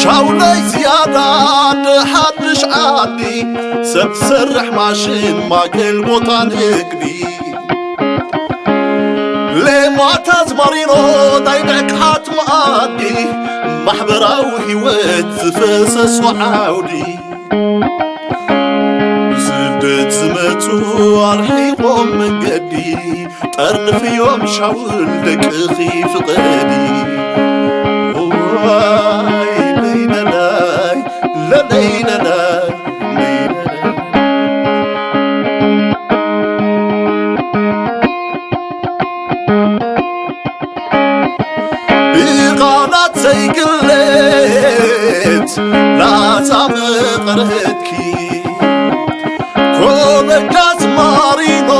ሻውለይ ዝያዳ ድሓድሽ ዓዲ ሰብ ሰርሕ ማሽን ማእከል ቦታ ንግዲ ሌማት ኣዝማሪኖ ናይ ደቅሓት መኣዲ ማሕበራዊ ህይወት ዝፈሰሶ ዓውዲ ስደት ዝመጹ ኣርሒቆም መንገዲ ጠርንፍዮም ሻውል ደቅኺ ፍቐዲ ዋይ ለይለላይ ለለይለላይ ብቓላት ዘይግለት ላዛ መቐረትኪ ኮለጃ ኣዝማሪኖ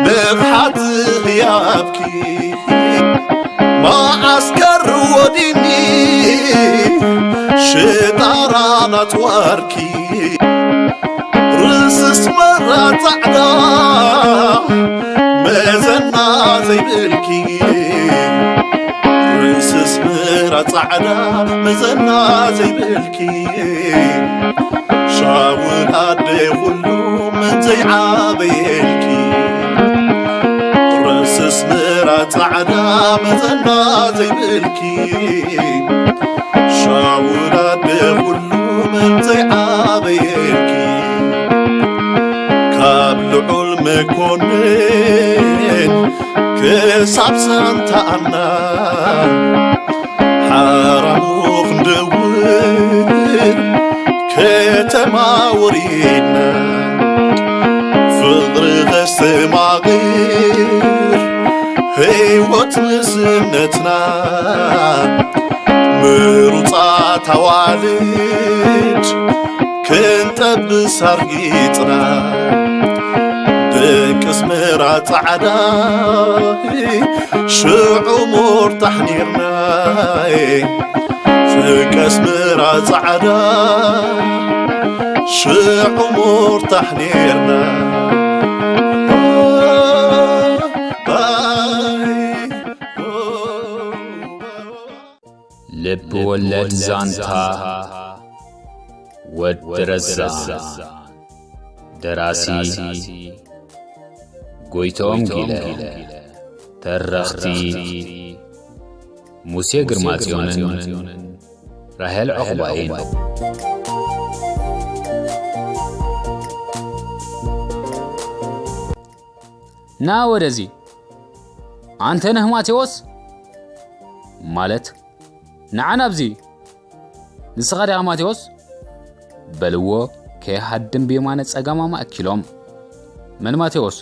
ንፍሓት ህያብኪ መዓስከር ወዲኒ ሽጣራ ናትዋርኪ ርስስ መራ ጻዕዳ መዘና ዘይብልኪ ርስስ መራ ጻዕዳ መዘና ዘይብልኪ ሻውል ኣደ ኩሉ መን ዘይዓበየልኪ ርስስ መራ ጻዕዳ መዘና ዘይብልኪ ሻውል ኣደ ኩሉ መን ዘይዓበየልኪ ካብ ልዑል መኮንን ክሳብ ሳንታኣና ሓራሙ ክንደውል ከተማ ወሪድና ፍቕሪ ከስተማቕር ህይወት ምስነትና ምሩጻት ኣዋልድ ክንጠብስ ኣርጊጽና ደቂ ኣስመራ ጻዕዳ ሽዑ ሞርታሕ ኔርና ደቂ ኣስመራ ጻዕዳ ሽዑ ሞርታሕ ኔርና ልብ ወለድ ዛንታ ወዲ ረዛ። ደራሲ ጎይቶም ጊለ። ተረኽቲ ሙሴ ግርማጽዮንን ራሄል ዑቕባይን። ና ወደዚ፣ ኣንተ ነህ ማቴዎስ፣ ማለት፣ ንዓ ናብዚ፣ ንስኻ ዲኻ ማቴዎስ? በልዎ ከይሃድም ብየማነ ጸጋም ኣማእኪሎም። መን ማቴዎስ?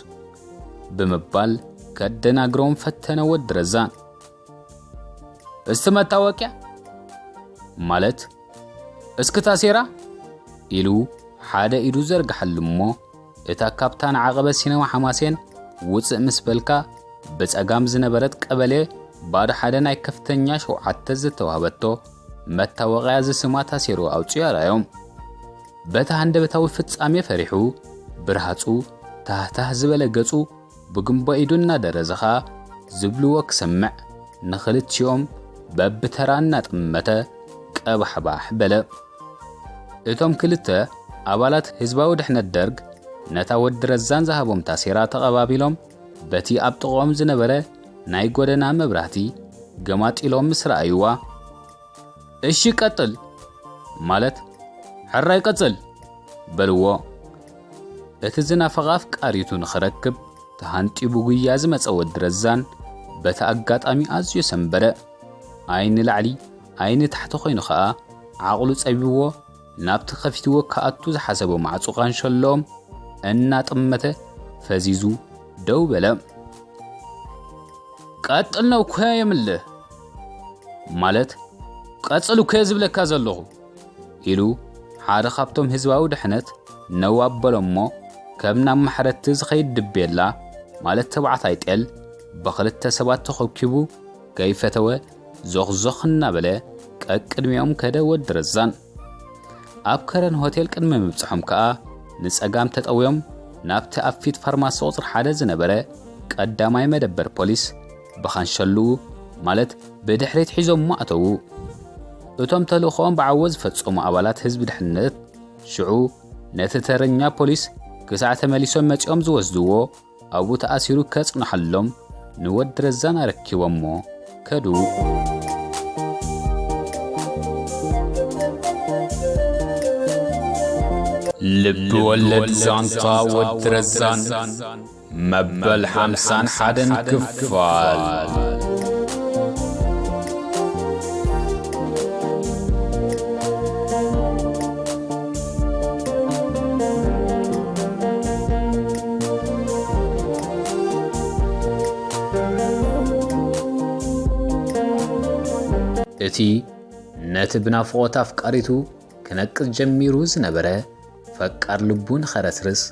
ብምባል ከደናግሮም ፈተነ ወዲ ረዛን። እስቲ መታወቅያ፣ ማለት እስኪ ታሴራ ኢሉ ሓደ ኢዱ ዘርግሓሉ እሞ፣ እታ ካብታ ንዓቐበት ሲነማ ሓማሴን ውጽእ ምስ በልካ ብጸጋም ዝነበረት ቀበሌ ባዶ ሓደ ናይ ከፍተኛ ሸውዓተ ዝተዋህበቶ መታወቕያ ዝስማ ታሴሩ ኣውጺኡ ኣርኣዮም። በቲ ሃንደበታዊ ፍጻሜ ፈሪሑ፣ ብርሃጹ ታህታህ ዝበለ ገጹ ብግንቦ ኢዱ እናደረዘ ኸኣ ዝብልዎ ክሰምዕ፣ ንኽልቲኦም በብተራ እናጠመተ ቀባሕባሕ በለ። እቶም ክልተ ኣባላት ህዝባዊ ድሕነት ደርግ ነታ ወዲ ረዛን ዝሃቦም ታሴራ ተቐባቢሎም፣ በቲ ኣብ ጥቕኦም ዝነበረ ናይ ጎደና መብራህቲ ገማጢሎም ምስ ረኣይዋ፣ "እሺ ቀጽል" ማለት "ሕራይ ቀጽል" በልዎ። እቲ ዝናፈቓ ኣፍቃሪቱ ንኽረክብ ተሃንጢቡ ጉያ ዝመጸ ወዲ ረዛን በቲ ኣጋጣሚ ኣዝዩ ሰንበደ። ኣይኒ ላዕሊ ኣይኒ ታሕቲ ኮይኑ ኸኣ ዓቕሉ ጸቢብዎ ናብቲ ከፊትዎ ክኣቱ ዝሓሰቦ ማዕጹ ቃንሸሎም እናጠመተ ፈዚዙ ደው በለ። "ቀጥል ነው እኮ የምልህ፣ ማለት ቀጽል እኮ እየ ዝብለካ ዘለኹ" ኢሉ ሓደ ካብቶም ህዝባዊ ድሕነት ነው ኣበሎ እሞ፣ ከም ናብ ማሕረድቲ ዝኸይድ ድቤላ፣ ማለት ተባዕታይ ጤል፣ ብኽልተ ሰባት ተኸብኪቡ ከይፈተወ ዞኽዞኽ እናበለ ቀቅድሚኦም ከደ ወዲ ረዛን። ኣብ ከረን ሆቴል ቅድሚ ምብጽሖም ከኣ ንጸጋም ተጠውዮም ናብቲ ኣብ ፊት ፋርማሲ ቁጽሪ ሓደ ዝነበረ ቀዳማይ መደበር ፖሊስ ብኻንሸሉኡ፣ ማለት ብድሕሪት ሒዞሞ ኣተዉ። እቶም ተልእኾኦም ብዓወት ዝፈጸሙ ኣባላት ህዝቢ ድሕነት ሽዑ ነቲ ተረኛ ፖሊስ ክሳዕ ተመሊሶም መጺኦም ዝወስድዎ ኣብኡ ተኣሲሩ ከጽንሓሎም ንወዲ ረዛን ኣረኪቦሞ ከዱ። ልቢ ወለድ ዛንታ ወዲ ረዛን መበል ሓምሳን ሓደን ክፋል። እቲ ነቲ ብናፍቖት ኣፍቃሪቱ ክነቅዝ ጀሚሩ ዝነበረ ፈቃር ልቡ ንኸረስርስ፣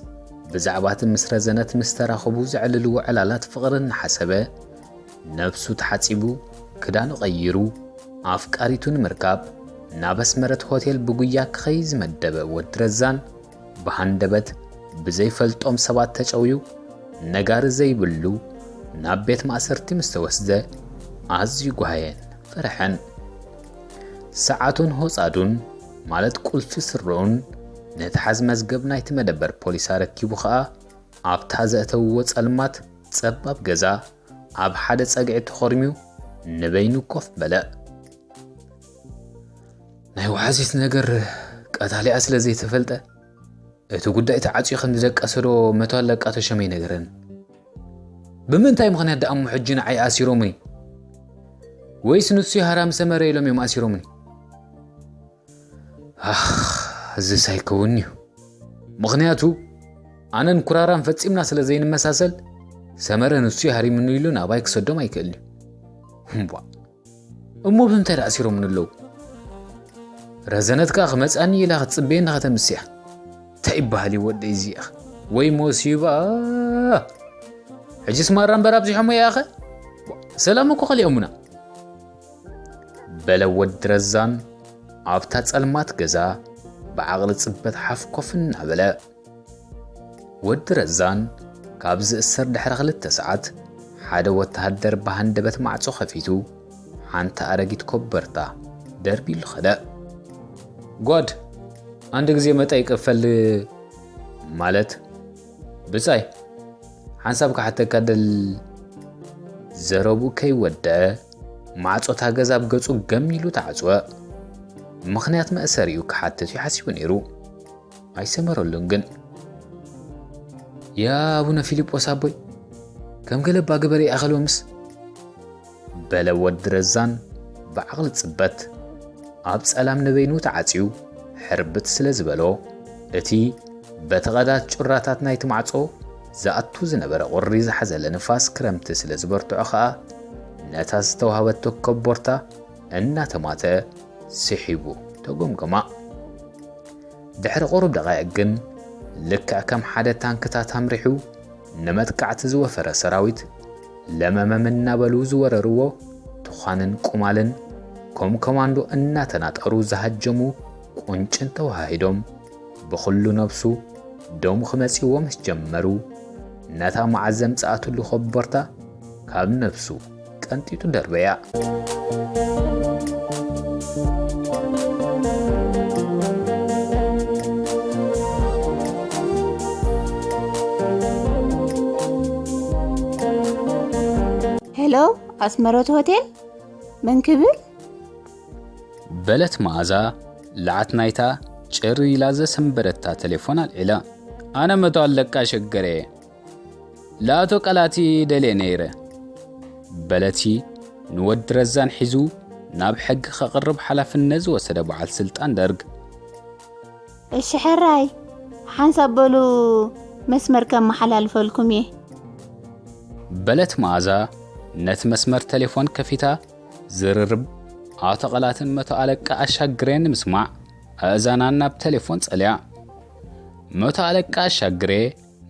ብዛዕባ እቲ ምስ ረዘነት ምስ ተራኸቡ ዘዕልልዎ ዕላላት ፍቕሪ እናሓሰበ፣ ነብሱ ተሓጺቡ፣ ክዳኑ ቀይሩ፣ ኣፍቃሪቱ ንምርካብ ናብ ኣስመረት ሆቴል ብጉያ ክኸይድ ዝመደበ ወዲ ረዛን፣ ብሃንደበት ብዘይፈልጦም ሰባት ተጨውዩ፣ ነጋሪ ዘይብሉ ናብ ቤት ማእሰርቲ ምስ ተወስደ፣ ኣዝዩ ጓሃየን ፈርሐን። ሰዓቱን ሆጻዱን፣ ማለት ቁልፊ ስረኡን፣ ነቲ ሓዝ መዝገብ ናይቲ መደበር ፖሊስ ኣረኪቡ ኸኣ፣ ኣብታ ዘእተውዎ ጸልማት ጸባብ ገዛ፣ ኣብ ሓደ ጸግዒ ተኾርምዩ ንበይኑ ኮፍ በለ። ናይ ወሓዚት ነገር ቀታሊኣ ስለ ዘይተፈልጠ፣ እቲ ጉዳይ ተዓጽዩ ከም ዝደቀሰ ዶ መቶ ኣለቃ ተሾመ ይነግረን? ብምንታይ ምኽንያት ደኣ እሞ ሕጂ ንዓይ ኣሲሮምኒ? ወይስ ንሱ ሃራም ሰመረ ኢሎም እዮም ኣሲሮምኒ? ኣኽ፣ እዝስ ኣይከውን'ዩ። ምኽንያቱ፣ ኣነን ኩራራን ፈጺምና ስለ ዘይንመሳሰል፣ ሰመረ ንሱ እዩ ሃሪምኒ ኢሉ ናባይ ክሰዶም ኣይክእልን'ዩ። እምቧ፣ እሞ ብምንታይ ደኣ ኣሲሮምኒ ኣለዉ? ረዘነት ከኣ ክመጽኣኒ ኢላ ክትጽበየኒ ከተምስያ። እንታይ ይበሃል እዩ ወደይ እዚኣ? ወይ ሞሲባ! ሕጂስ ማራ እምበር ኣብዚሖሞ ይኣኸ? ሰላም እኮ ከሊኦሙና። በለ ወዲ ረዛን ኣብታ ጸልማት ገዛ ብዓቕሊ ጽበት ሓፍ ኮፍ እናበለ። ወዲ ረዛን ካብ ዝእሰር ድሕሪ ክልተ ሰዓት፣ ሓደ ወተሃደር ብሃንደበት ማዕጾ ከፊቱ፣ ሓንቲ ኣረጊት ኮበርታ ደርቢሉ ኸደ። ጓድ፣ ኣንድ ግዜ መጠይ ቅፈል ማለት፣ ብጻይ፣ ሓንሳብ ክሓተካ ደል-፣ ዘረብኡ ከይወደአ፣ ማዕጾ እታ ገዛ ኣብ ገጹ ገም ኢሉ ተዓጽወ። ምኽንያት መእሰሪኡ ክሓትት እዩ ሓሲቡ ነይሩ። ኣይሰመረሉን ግን። ያ ኣቡነ ፊልጶስ ኣቦይ፣ ከም ገለ እባ ግበር ይኣኸሎምስ፣ በለ ወዲ ረዛን ብዓቕሊ ጽበት። ኣብ ጸላም ንበይኑ ተዓጽዩ ሕርብት ስለ ዝበሎ፣ እቲ በቲ ቐዳድ ጩራታት ናይቲ ማዕጾ ዝኣቱ ዝነበረ ቁሪ ዝሓዘለ ንፋስ ክረምቲ ስለ ዝበርትዖ ኸኣ፣ ነታ ዝተዋህበቶ ኮቦርታ እናተማተ ስሒቡ ተጎምጎማ። ድሕሪ ቁሩብ ደቓይቕ ግን፣ ልክዕ ከም ሓደ ታንክታት ኣምሪሑ ንመጥቃዕቲ ዝወፈረ ሰራዊት፣ ለመመም እናበሉ ዝወረርዎ፣ ቱዃንን ቁማልን ከም ኮማንዶ እናተናጠሩ ዝሃጀሙ ቁንጭን ተወሃሂዶም፣ ብኹሉ ነብሱ ደሙ ክመጽእዎ ምስ ጀመሩ፣ ነታ መዓት ዘምጽኣትሉ ኮቦርታ ካብ ነብሱ ቀንጢጡ ደርበያ። ሄሎ፣ ኣስመረት ሆቴል፣ መን ክብል? በለት መኣዛ፣ ለዓት ናይታ ጭር ኢላ ዘሰንበደታ ቴሌፎን ኣልዒላ። ኣነ መቶ ኣለቃ ሸገር እየ። ለኣቶ ቀላቲ ደልየ ነይረ፣ በለቲ ንወዲ ረዛን ሒዙ ናብ ሕጊ ከቕርብ ሓላፍነት ዝወሰደ በዓል ስልጣን ደርግ። እሺ ሕራይ፣ ሓንሳብ በሉ መስመር ከመሓላልፈልኩም እየ። በለት መኣዛ ነቲ መስመር ቴሌፎን ከፊታ ዝርርብ ኣቶ ቀላትን መቶ ኣለቃ ኣሻግሬን ንምስማዕ ኣእዛና ናብ ቴሌፎን ጸልያ። መቶ ኣለቃ ኣሻግሬ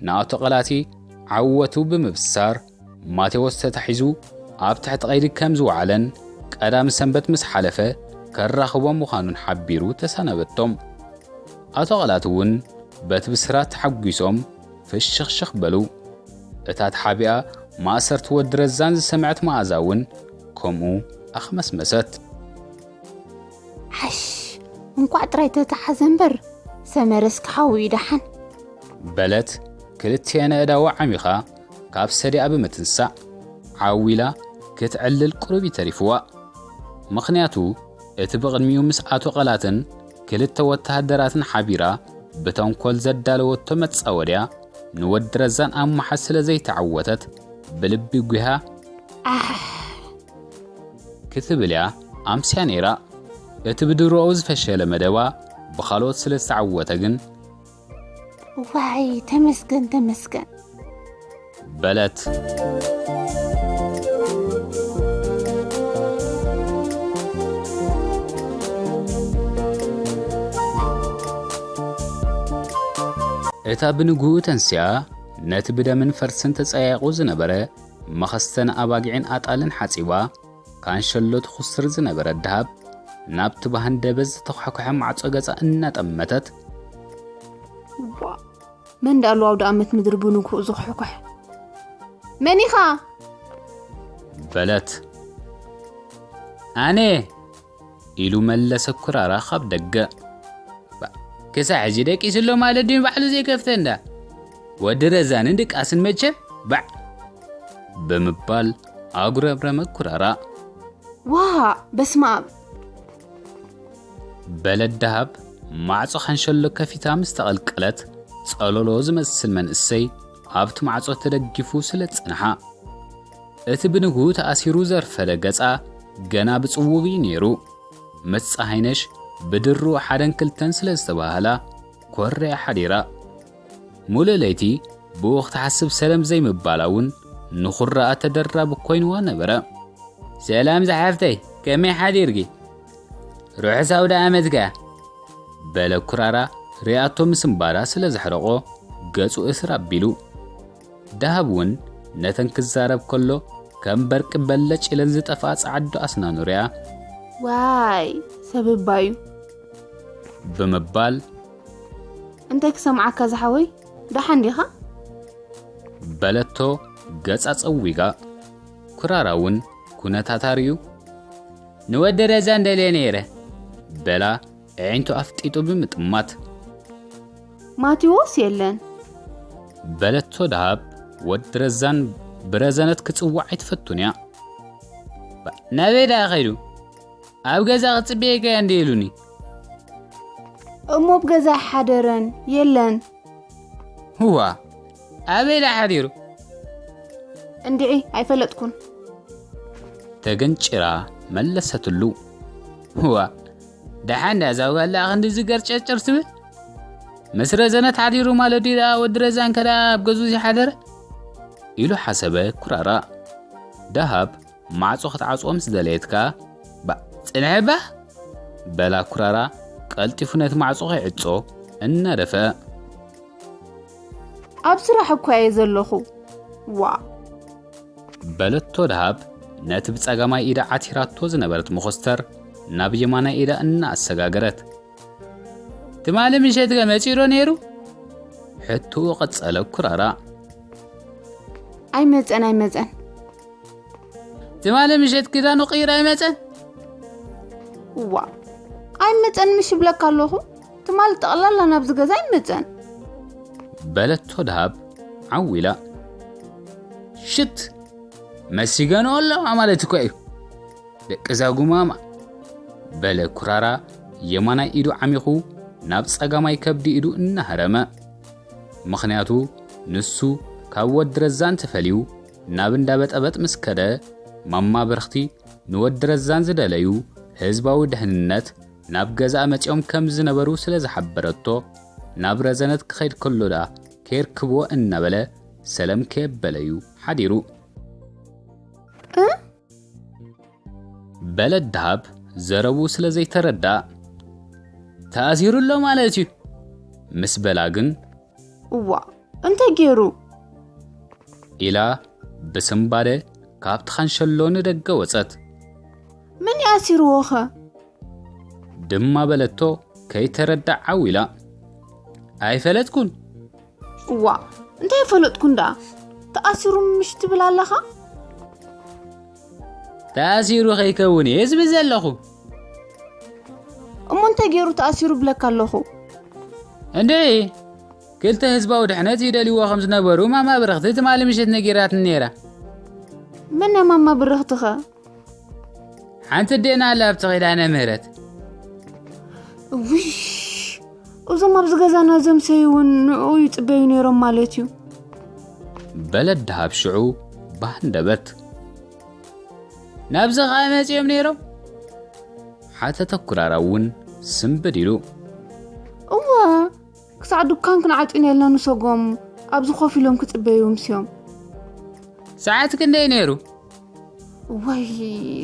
ንኣቶ ቀላቲ ዓወቱ ብምብሳር፣ ማቴዎስ ተታሒዙ ኣብ ትሕቲ ቀይዲ ከም ዝወዓለን ቀዳም ሰንበት ምስ ሓለፈ ከራኽቦም ምዃኑን ሓቢሩ ተሰናበቶም። ኣቶ ቀላቲ እውን በቲ ብስራት ተሓጒሶም ፍሽኽሽኽ በሉ። እታ ተሓቢኣ ማእሰርቲ ወዲ ረዛን ዝሰምዐት መኣዛ እውን ከምኡ ኣኽመስመሰት። ሓሽ፣ እንኳዕ ጥራይ ተተሓዘ እምበር፣ ሰመረስ ክሓዊ እዩ ደሓን። በለት ክልቲኤን ኣእዳዋ ዓሚኻ ካብ ሰዲኣ ብምትንሳእ ዓው ኢላ ክትዕልል ቁሩብ እዩ ተሪፍዋ። ምኽንያቱ እቲ ብቕድሚኡ ምስ ኣቶ ቐላትን ክልተ ወተሃደራትን ሓቢራ ብተንኮል ዘዳለወቶ መጻወድያ ንወዲ ረዛን ኣብ መሓዝ ስለ ዘይተዓወተት ብልቢ ጒሃ ኣሕ ክትብል እያ ኣምስያ ነይራ። እቲ ብድሮኡ ዝፈሸለ መደባ ብኻልኦት ስለ ዝተዓወተ ግን ዋይ ተመስገን ተመስገን። በለት። እታ ብንግሁ ተንሲኣ ነቲ ብደምን ፈርስን ተጸያይቑ ዝነበረ መኸስተን ኣባጊዕን ኣጣልን ሓጺባ ካንሸሎ ትኹስር ዝነበረት ደሃብ ናብቲ ብሃንደበት ዝተዃሕኮሐ ማዕጾ ገጻ እናጠመተት ዋ፣ መን ደኣ ኣለዋ ኣውደ ኣመት ምድሪ ብንግሁ ዝኹሕኩሕ? መን ኢኻ? በለት። ኣነ ኢሉ መለሰ ኩራራ ካብ ደገ። ባ- ክሳዕ ሕጂ ደቂሱ ኣሎ ማለት ድዩ ባዕሉ ዘይከፍተ እንዳ? ወዲ ረዛንን ድቃስን መቸም ባዕ ብምባል ኣጉረምረመ ኩራራ። ዋ፣ በስመ ኣብ። በለት ደሃብ ማዕጾ ካንሸሎ ከፊታ ምስ ተቐልቀለት ጸሎሎ ዝመስል መንእሰይ ኣብቲ ማዕጾ ተደጊፉ ስለ ዝጸንሓ። እቲ ብንግሁ ተኣሲሩ ዘርፈደ ገጻ ገና ብጽውው እዩ ነይሩ። ምስ ጸሃይነሽ ብድርኡ ሓደን ክልተን ስለ ዝተባህላ ኮርያ ሓዲራ። ሙሉእ ለይቲ ብኡ ክትሓስብ ሰለም ዘይምባላ እውን ንኹራኣ ተደራቢ ኮይንዋ ነበረ። ሰላም ዝሓፍተይ፣ ከመይ ሓዲርኪ? ርሑስ ኣውደ ኣመትካ በለ ኩራራ ሪኣቶ ምስንባዳ ስለ ዘሕረቖ ገጹ እስር ኣቢሉ። ደሃብ እውን ነተን ክዛረብ ከሎ ከም በርቂ በለጭ ኢለን ዝጠፍኣ ጸዓዱ ኣስናኑ ሪኣ ዋይ ሰብባዩ ብምባል እንታይ ክሰምዓካ ዝሓወይ ደሓን ዲኻ? በለቶ ገጻ ጸዊጋ። ኩራራ እውን ኩነታታ ርእዩ ንወዲ ረዛን ደልየ ነይረ በላ ኣዒንቱ ኣፍጢጡ ብምጥማት። ማቴዎስ የለን። በለቶ ደሃብ ወዲ ረዛን ብረዘነት ክጽዋዕ ኣይትፈቱን እያ። ናበይ ደኣ ኸይዱ? ኣብ ገዛ ክጽበየካ እየ እንደ ኢሉኒ። እሞ ኣብ ገዛ ሓደረን የለን። ህዋ ኣበይ ደኣ ሓዲሩ? እንድዒ ኣይፈለጥኩን። ተገንጭራ መለሰትሉ። ህዋ ደሓን ዳ እዛ ውጋላ ክንዲ ዝገርጨጭር ትብል? ምስ ረዘነት ሓዲሩ ማለት ድዩ ደኣ ወዲ ረዛን ከደኣ ኣብ ገዝኡ ዝሓደረ? ኢሉ ሓሰበ ኩራራ። ደሃብ ማዕጾ ክትዓጽዎ ምስ ደለየት ከኣ ባ ጽንሐ ባ በላ ኩራራ ቀልጢፉ ነቲ ማዕጾ ከይዕጾ እናደፈአ። ኣብ ስራሕ እኳ እየ ዘለኹ። ዋ በለቶ ደሃብ ነቲ ብጸጋማይ ኢዳ ዓቲራቶ ዝነበረት መኾስተር ናብ የማናይ ኢዳ እናኣሰጋገረት። ትማሊ ምሸት ከ መጺኡ ዶ ነይሩ? ሕቶኡ ቀጸለ ኩራራ። ኣይመጸን ኣይመጸን። ትማሊ ምሸት ክዳኑ ቀይሩ ኣይመጸን? ዋ ኣይመጸን ምሽ ይብለካ ኣለኹ። ትማሊ ጠቕላላ ናብዚ ገዛ ኣይመጸን። በለቶ ደሃብ ዓው ኢላ። ሽት መሲገንኦ ኣለዋ ማለት እኮ እዩ። ደቂ እዛ ጉማማ በለ ኩራራ የማናይ ኢዱ ዓሚኹ ናብ ጸጋማይ ከብዲ ኢዱ እናሃረመ። ምኽንያቱ ንሱ ካብ ወዲ ረዛን ተፈልዩ ናብ እንዳ በጠበጥ ምስ ከደ ማማ በርኽቲ ንወዲ ረዛን ዝደለዩ ህዝባዊ ድሕንነት ናብ ገዛኣ መጺኦም ከም ዝነበሩ ስለ ዝሓበረቶ ናብ ረዘነት ክኸይድ ከሎ ደኣ ከየርክብዎ እናበለ ሰለም ከየበለዩ ሓዲሩ። በለት ደሃብ ዘረቡ ስለ ዘይተረዳ ተኣሲሩ ኣሎ ማለት እዩ ምስ በላ ግን እዋ እንታይ ገይሩ? ኢላ ብስንባደ ካብቲ ኻንሸሎ ንደገ ወጸት። መን ይኣሲርዎ ኸ? ድማ በለቶ ከይተረዳ ዓው ኢላ። ኣይፈለጥኩን። እዋ፣ እንታይ ፈለጥኩ እንዳ? ተኣሲሩ ምሽ ትብል ኣለኻ? ተኣሲሩ ከይከውን እየ ዝብል ዘለኹ። እሞ እንታይ ገይሩ ተኣሲሩ ብለካ ኣለኹ? እንዴ፣ ክልተ ህዝባዊ ድሕነት ይደልይዎ ከም ዝነበሩ ማማ ብርኽቲ ትማሊ ምሽት ነጊራትኒ ነይራ። መን እያ ማማ ብርኽትኸ? ሓንቲ ዴና ኣላ ኣብቲ ኪዳነ ምህረት። ውሽ፣ እዞም ኣብዚ ገዛና ዘምሰዩ እውን ንዕኡ ይጽበዩ ነይሮም ማለት እዩ። በለት ደሃብ ሽዑ ብሃንደበት። ናብዚ ኸዓ መጺኦም ነይሮም? ሓተተ ኩራራ እውን ስምብድ ኢሉ። እወ፣ ክሳዕ ዱካን ክንዓጽን ኢልና ንሰጎም ኣብዚ ኮፍ ኢሎም ክጽበዩ ምስዮም። ሰዓት ክንደይ ነይሩ? ወይ፣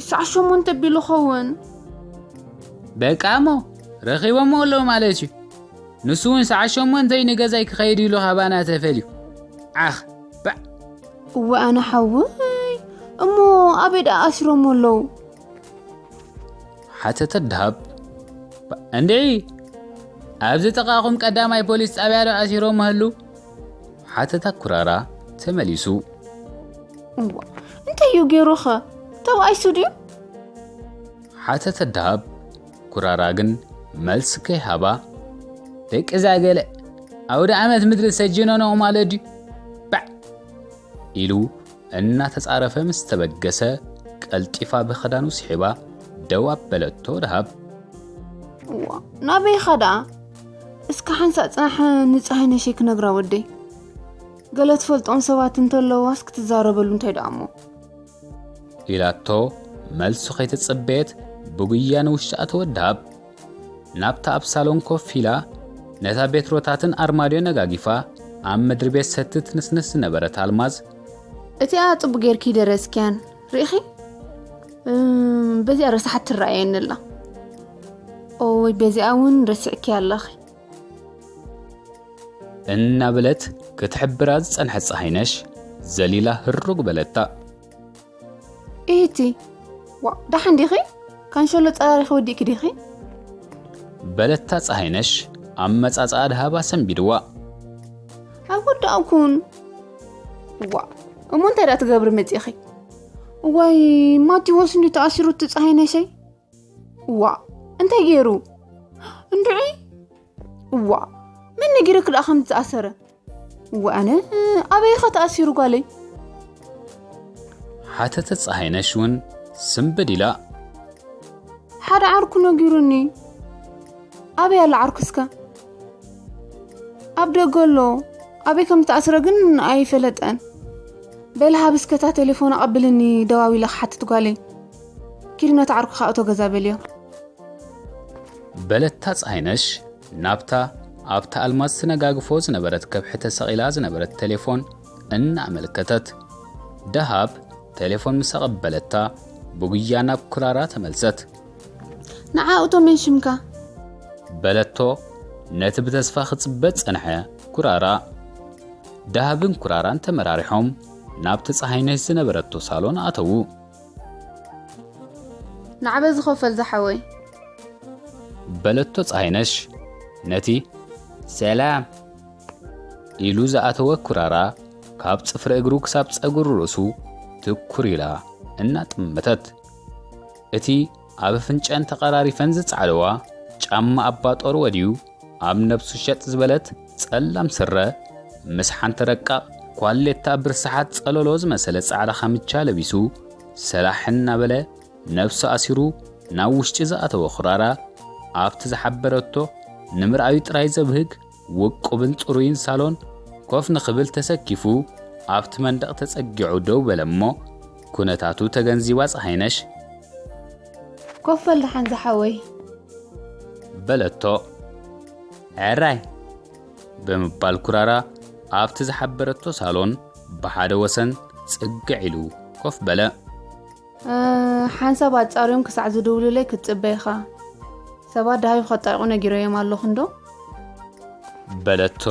ሰዓት ሸሞንተ ቢሉ ኸውን። በቃ እሞ ረኺቦሞ ኣለዉ ማለት እዩ። ንሱ እውን ሰዓት ሸሞንተ እዩ ንገዛይ ክኸይድ ኢሉ ካባና ተፈልዩ። ዓኽ፣ ባዕ። እወ ኣነ ሓወይ፣ እሞ ኣበይ ደኣ ኣሲሮሞ ኣለዉ? ሓተተ ደሃብ። እንዴ፣ ኣብዚ ጥቓኹም ቀዳማይ ፖሊስ ጣብያ ዶ ኣሲሮሞ ህሉ? ሓተታ ኩራራ ተመሊሱ። እዋ፣ እንታይ እዩ ገይሩኸ? ተባኢሱ ድዩ? ሓተተ ደሃብ። ኩራራ ግን መልሲ ከይሃባ፣ ደቂ እዛ ገለ ኣውደ ዓመት ምድሪ ሰጅኖ ነው ማለት ድዩ? ባዕ ኢሉ እናተጻረፈ ምስ ተበገሰ፣ ቀልጢፋ ብኽዳኑ ስሒባ ደው ኣበለቶ ደሃብ። እዋ፣ ናበይኻ ደኣ? እስከ ሓንሳእ ጽናሕ ንጸሃይ ነሸይ ክነግራ ወደይ። ገለ ትፈልጦም ሰባት እንተለዋስ ክትዛረበሉ እንታይ ደኣ እሞ? ኢላቶ መልሱ ከይተጸበየት ብጉያ ንውሽጢ ኣተወት ደሃብ። ናብታ ኣብ ሳሎን ኮፍ ኢላ ነታ ቤትሮታትን ኣርማድዮ ነጋጊፋ ኣብ ምድሪ ቤት ሰቲ ትንስንስ ዝነበረት ኣልማዝ፣ እቲኣ ጽቡቅ ጌርኪ ደረስኪያን ርኢኺ? እም፣ በዚኣ ረሳሓት ትረኣየኒ ኣላ። ኦይ፣ በዚኣ እውን ረስዕኪ ኣለኺ። እናበለት ክትሕብራ ዝጸንሐት ጸሃይነሽ ዘሊላ ህሩግ በለታ። ኢቲ፣ ዋ፣ ደሓን ዲኺ? ካንሸሎ ጸራሪኺ ወዲእኪ ዲኺ? በለታ ጸሃይነሽ ኣብ መጻጻኣ ደሃባ ሰንቢድዋ። ኣይወዳእኩን። ዋ፣ እሞ እንታይ ደኣ ትገብሪ መጺኺ? ዋይ፣ ማቴዎስ እንዲ ተኣሲሩ እቲ ጸሃይነሸይ? ዋ፣ እንታይ ገይሩ? እንድዒ? ዋ፣ መን ነጊሩኪ ደኣ ከም ዝተኣሰረ? ዋ፣ ኣነ ኣበይኸ ተኣሲሩ ጓለይ? ሓተተት ጸሃይነሽ እውን ስምብድ ኢላ። ሓደ ዓርኩ ነጊሩኒ። ኣበይ ኣላ ዓርኩ እስከ? ኣብ ደገ ኣሎ። ኣበይ ከም ዝተኣስረ ግን ኣይፈለጠን። በሊ ሃብ እስከ እታ ቴሌፎን ኣቐብልኒ፣ ደዋዊለ ክሓትት ጓለይ። ኪዲ ነቲ ዓርኩ ከኣ እቶ ገዛ በልዮ። በለታ ጸሃይነሽ ናብታ ኣብታ ኣልማዝ ትነጋግፎ ዝነበረት ከብሒ ተሰቒላ ዝነበረት ቴሌፎን እናኣመልከተት። ደሃብ ቴሌፎን ምስ ኣቐበለታ ብጉያ ናብ ኩራራ ተመልሰት። ንዓ እቶ መን ሽምካ? በለቶ ነቲ ብተስፋ ክጽበ ዝጸንሐ ኩራራ። ደሃብን ኩራራን ተመራሪሖም ናብቲ ጸሃይነሽ ዝነበረቶ ሳሎን ኣተዉ። ንዓ በዚ ኮፈል ዝሓወይ። በለቶ ጸሃይነሽ ነቲ ሰላም ኢሉ ዝኣተወ ኩራራ ካብ ጽፍሪ እግሩ ክሳብ ጸጉሪ ርእሱ ትኩር ኢላ እናጠመተት። እቲ ኣብ ኣፍንጨን ተቐራሪፈን ዝጸዓደዋ ጫማ ኣባጦር ወድዩ ኣብ ነብሱ ሸጥ ዝበለት ጸላም ስረ ምስ ሓንቲ ረቃቕ ኳሌታ ብርስሓት ጸለሎ ዝመሰለ ጻዕዳ ካምቻ ለቢሱ ሰላሕ እናበለ ነብሱ ኣሲሩ ናብ ውሽጢ ዝኣተወ ኩራራ ኣብቲ ዝሓበረቶ ንምርኣዩ ጥራይ ዘብህግ ውቁብን ጽሩይን ሳሎን ኮፍ ንኽብል ተሰኪፉ ኣብቲ መንደቕ ተጸጊዑ ደው በለ እሞ ኩነታቱ ተገንዚባ ጸሃይነሽ ኮፍ በል ደሓን ዝሓወይ። በለቶ። ሕራይ ብምባል ኩራራ ኣብቲ ዝሓበረቶ ሳሎን ብሓደ ወሰን ጽግዕ ኢሉ ኮፍ በለ። እ፣ ሓንሳብ ኣጻርዮም ክሳዕ ዝድውሉለይ ክትጽበ ኢኻ። ሰባት ደሃዩ ከጣይቑ ነጊረዮም ኣለኹ እንዶ? በለቶ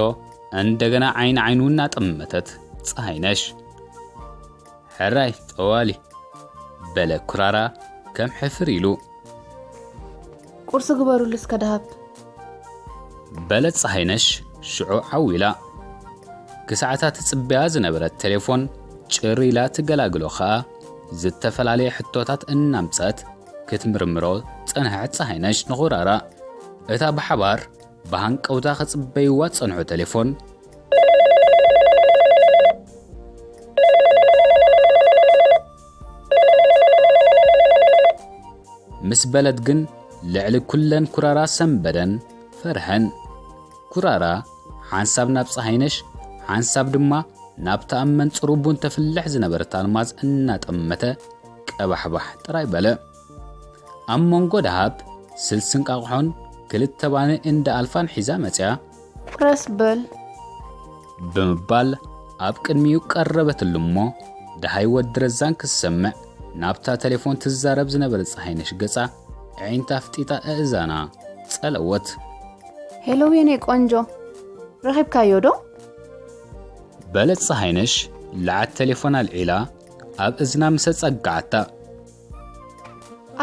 እንደገና ዓይኒ ዓይኑ እናጠመተት ጸሃይነሽ። ሕራይ ጠዋሊ በለ ኩራራ ከም ሕፍር ኢሉ። ቁርሲ ግበሩሉ እስከ ደሃብ። በለት ጸሃይነሽ ሽዑ ዓው ኢላ። ክሳዕታ ትጽበያ ዝነበረት ቴሌፎን ጭር ኢላ ትገላግሎ ኸኣ፣ ዝተፈላለየ ሕቶታት እናምጸት ክትምርምሮ ጸንሐት። ጸሃይነሽ ንኹራራ እታ ብሓባር ብሃንቀውታ ክጽበይዋ ዝጸንሑ ቴሌፎን ምስ በለት ግን፣ ልዕሊ ኩለን ኩራራ ሰንበደን ፈርሐን። ኩራራ ሓንሳብ ናብ ጸሃይነሽ፣ ሓንሳብ ድማ ናብታ ኣብ መንጽሩ ቡን ተፍልሕ ዝነበረት ኣልማዝ እናጠመተ ቀባሕባሕ ጥራይ በለ። ኣብ መንጎ ደሃብ ስልስን ቃቕሖን ክልተ ባኒ እንዳ ኣልፋን ሒዛ መጽያ። "ረስ በል" ብምባል ኣብ ቅድሚኡ ቀረበትሉ እሞ፣ ደሃይ ወዲ ረዛን ክሰምዕ ናብታ ቴሌፎን ትዛረብ ዝነበረት ጸሃይነሽ ገጻ ኣዒንታ ኣፍጢጣ ኣእዛና ጸለወት። "ሄሎ የኔ ቆንጆ፣ ረኺብካዮ ዶ?" በለት ጸሃይነሽ ለዓት ቴሌፎን ኣልዒላ ኣብ እዝና ምስ ኣጸጋዓታ።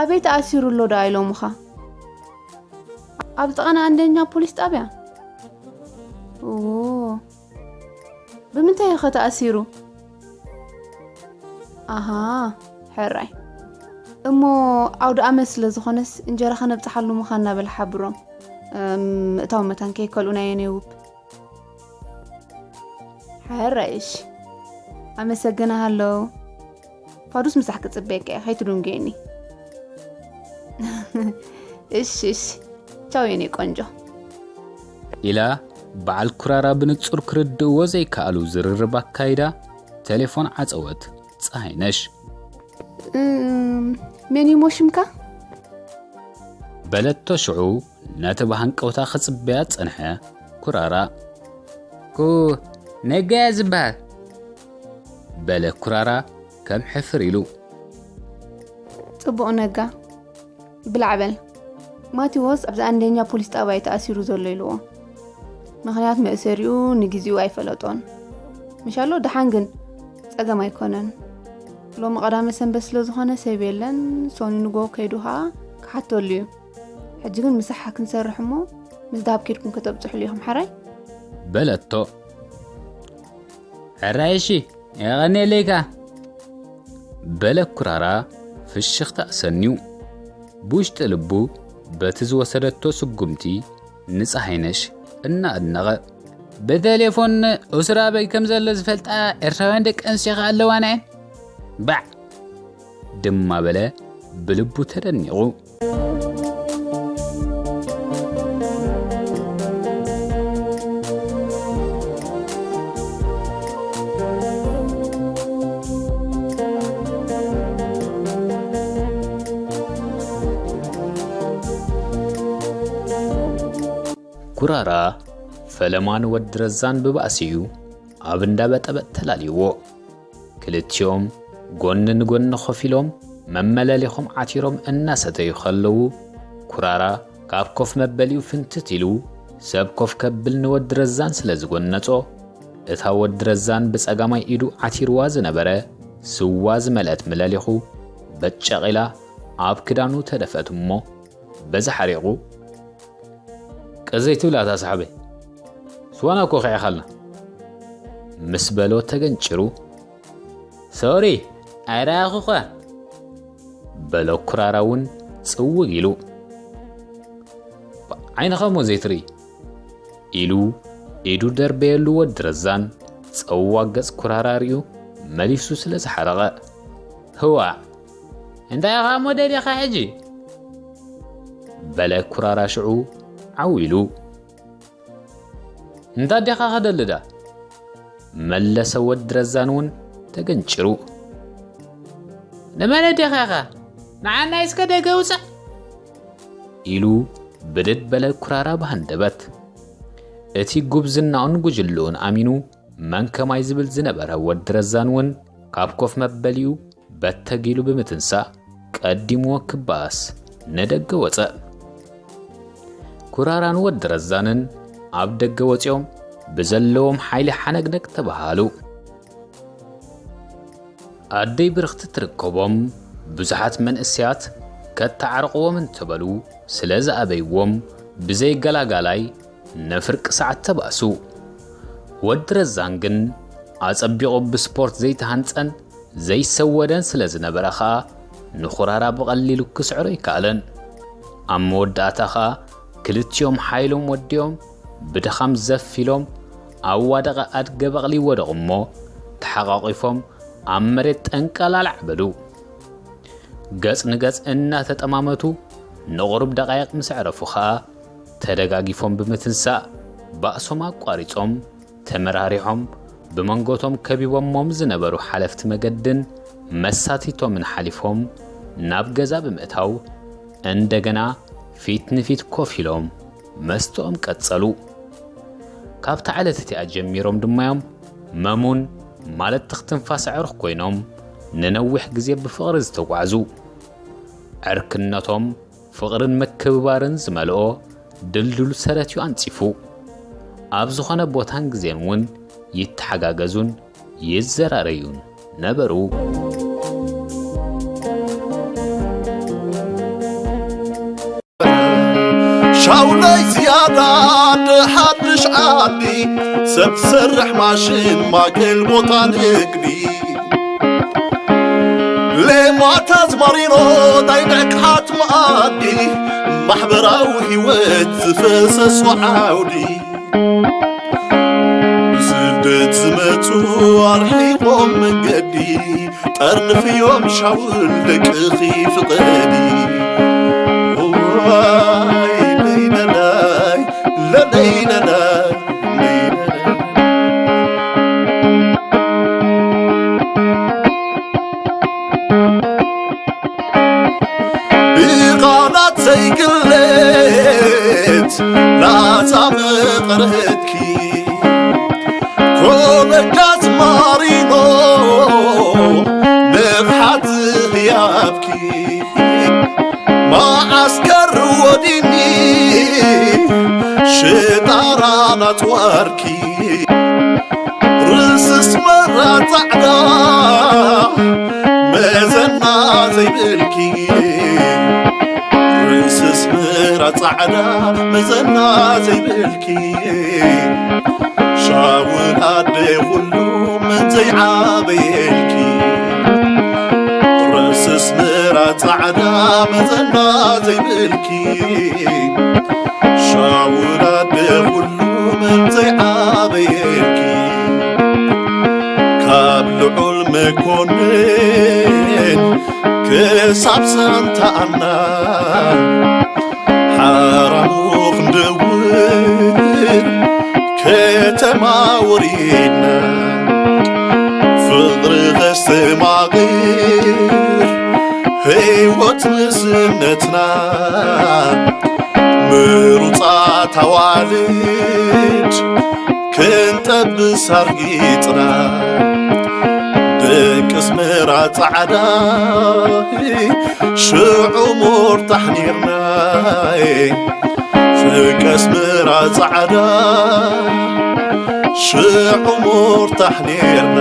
"ኣበይ ተኣሲሩ ኣሎ ደኣ ኢሎምኻ?" "ኣብ ጥቓና ኣንደኛ ፖሊስ ጣብያ።" "ኦ፣ ብምንታይ ኸ ተኣሲሩ?" "ኣሃ፣ ሕራይ። እሞ ኣውደ ኣመት ስለ ዝኾነስ እንጀራ ኸነብጽሓሉ ምዃንና" በለ ሓብሮም። እም፣ ምእታው መታን ከይከልኡ ናይ የኔ ውብ። "ሕራይ፣ እሺ። ኣመሰግናሃለሁ። ፋዱስ ምሳሕ ክጽበየካ እየ፣ ከይትድንጉየኒ።" "እሺ፣ እሺ። ቻው የኔ ቆንጆ።" ኢላ በዓል ኩራራ ብንጹር ክርድእዎ ዘይከኣሉ ዝርርብ ኣካይዳ ቴሌፎን ዓጸወት ጸሃይነሽ። "እም፣ መን እሞ ሽምካ?" በለቶ ሽዑ ነቲ ብሃንቀውታ ክጽበያ ጸንሐ ኩራራ። "ኩ፣ ነጋ እየ ዝበሃል።" በለ ኩራራ ከም ሕፍር ኢሉ። "ጽቡቕ ነጋ፣ ብላዕ በል። ማቴዎስ ኣብዚ ኣንደኛ ፖሊስ ጣብያ እዩ ተኣሲሩ ዘሎ" ኢልዎ። ምኽንያት መእሰሪኡ ንግዜኡ ኣይፈለጦን። ምሻሎ ደሓን ግን ጸገም ኣይኮነን። ሎሚ ቀዳመ ሰንበት ስለ ዝኾነ ሰብ የለን፣ ሶኒ ንጎ ከይዱ ኸኣ ክሓተሉ እዩ። ሕጂ ግን ምሳሕ ክንሰርሕ እሞ ምስ ደሃብ ኬድኩም ከተብጽሑሉ ኢኹም፣ ሓራይ? በለቶ። ሕራይ እሺ፣ የቐንየለይካ። በለ ኩራራ ፍሽኽታ ኣሰንዩ። ብውሽጢ ልቡ በቲ ዝወሰደቶ ስጉምቲ ንጸሃይነሽ እናኣድነቐ። ብቴሌፎን ኡስራ ኣበይ ከም ዘሎ ዝፈልጣ ኤርትራውያን ደቂ ኣንስትዮ ከኣ ኣለዋና እየን። ባዕ! ድማ በለ ብልቡ ተደኒቑ። ኩራራ ፈለማ ንወዲ ረዛን ብባእሲኡ ኣብ እንዳ በጠበጥ ተላልይዎ። ክልቲኦም ጎኒ ንጎኒ ኮፍ ኢሎም መመለሊኾም ዓቲሮም እናሰተዩ ከለዉ፣ ኩራራ ካብ ኮፍ መበሊኡ ፍንትት ኢሉ ሰብ ኮፍ ከብል ንወዲ ረዛን ስለ ዝጎነጾ፣ እታ ወዲ ረዛን ብጸጋማይ ኢዱ ዓቲርዋ ዝነበረ ስዋ ዝመልአት ምለሊኹ በጨቕ ኢላ ኣብ ክዳኑ ተደፍአት እሞ፣ በዚ ሓሪቑ፣ "ቀዘይ ትብላ እታ ሰሓበይ፣ ስዋና እኮ ኺዒኻልና" ምስ በሎ ተገንጭሩ፣ "ሶሪ፣ ኣይረኣኹኻ" በሎ። ኩራራ እውን ጽውግ ኢሉ፣ "ዓይንኻ እሞ ዘይትርኢ" ኢሉ ኢዱ ደርበየሉ። ወዲ ረዛን ጸዋግ ገጽ ኩራራ ሪኡ መሊሱ ስለ ዝሓረቐ፣ "ህዋ፣ እንታይ ኢኻ እሞ ደሊኻ ሕጂ?" በለ ኩራራ ሽዑ ዓው ኢሉ። "እንታ ዲኻ ከደልዳ?" መለሰ ወዲ ረዛን እውን ተገንጭሩ። "ንመን ዲኻ ኢኻ? ንዓናይ እስከ ደገ ውጻእ!" ኢሉ ብድድ በለ ኩራራ ብሃንደበት። እቲ ጉብዝናኡን ጉጅልኡን ኣሚኑ መን ከማይ ዝብል ዝነበረ ወዲ ረዛን እውን ካብ ኮፍ መበሊኡ በተግ ኢሉ ብምትንሳእ ቀዲምዎ ክበኣስ ንደገ ወጸ። ኩራራን ወዲ ረዛንን ኣብ ደገ ወጺኦም ብዘለዎም ሓይሊ ሓነግነግ ተበሃሃሉ። ኣደይ ብርኽቲ ትርከቦም። ብዙሓት መንእሰያት ከተዓርቕዎም እንተበሉ ስለ ዝኣበይዎም ብዘይ ገላጋላይ ንፍርቂ ሰዓት ተባእሱ። ወዲ ረዛን ግን ኣጸቢቑ ብስፖርት ዘይተሃንጸን ዘይሰወደን ስለ ዝነበረ ኸኣ ንኹራራ ብቐሊሉ ክስዕሮ ኣይከኣለን። ኣብ መወዳእታ ኸኣ ክልቲኦም ሓይሎም ወዲኦም ብድኻም ዘፍ ኢሎም ኣብ ዋደቐ ኣድገ በቕሊ ወደቑ እሞ ተሓቋቒፎም ኣብ መሬት ጠንቀላላዕ በሉ። ገጽ ንገጽ እናተጠማመቱ ንቑሩብ ደቓይቕ ምስ ኣዕረፉ ኸኣ ተደጋጊፎም ብምትንሳእ ባእሶም ኣቋሪጾም ተመራሪሖም ብመንጎቶም ከቢቦሞም ዝነበሩ ሓለፍቲ መገድን መሳቲቶምን ሓሊፎም ናብ ገዛ ብምእታው እንደገና ፊት ንፊት ኮፍ ኢሎም መስተኦም ቀጸሉ። ካብታ ዕለት እቲኣ ጀሚሮም ድማ እዮም መሙን ማለት ትኽትንፋስ ኣዕሩኽ ኮይኖም ንነዊሕ ግዜ ብፍቕሪ ዝተጓዕዙ። ዕርክነቶም ፍቕርን ምክብባርን ዝመልኦ ድልዱል ሰረት እዩ ኣንጺፉ። ኣብ ዝኾነ ቦታን ግዜን እውን ይተሓጋገዙን ይዘራረዩን ነበሩ። ሻውለይ ዝያዳ ድሓድሽ ዓዲ ሰብ ትሰርሕ ማሽን ማእከል ቦታ ንግዲ ሌማት ኣዝማሪኖ ናይ ንዕቅሓት መኣዲ ማሕበራዊ ህይወት ዝፈሰሶ ዓውዲ ስደት ዝመጹ ኣርሒቖም መንገዲ ጠርንፍዮም ሻውል ደቅኺ ፍቐዲ ዋይ ለይለላይ ለለይለላይ ብቓላት ዘይግለት ላዛ መቐረትኪ ኮለጃ ዝማሪኖ ንፍሓት ህያብኪ መዓስከር ወዲኒ ሽጣራ ናጽዋርኪ ርስስ መራ ጻዕዳ መዘና ዘይብልኪ ርስስ መራ ጻዕዳ መዘና ዘይብልኪ ሻውል ኣደ ኩሉ መን ዘይዓበየልኪ ርስስ መራ ጻዕዳ መዘና ዘይብልኪ ሻውል ኣደ ኩሉ መን ዘይዓበየልኪ ካብ ልዑል መኮንን ክሳብ ሳንታኣና ሓራሙ ክንደውል ከተማ ወሪድና ፍቕሪ ከስተማቕር ህይወት ምስ እምነትና ምሩጻት ኣዋልድ ክንጠብስ ኣርጊጽና ደቂ ኣስመራ ጻዕዳ ሽዑ ሞርታሕ ኔርና ደቂ ኣስመራ ጻዕዳ ሽዑ ሞርታሕ ኔርና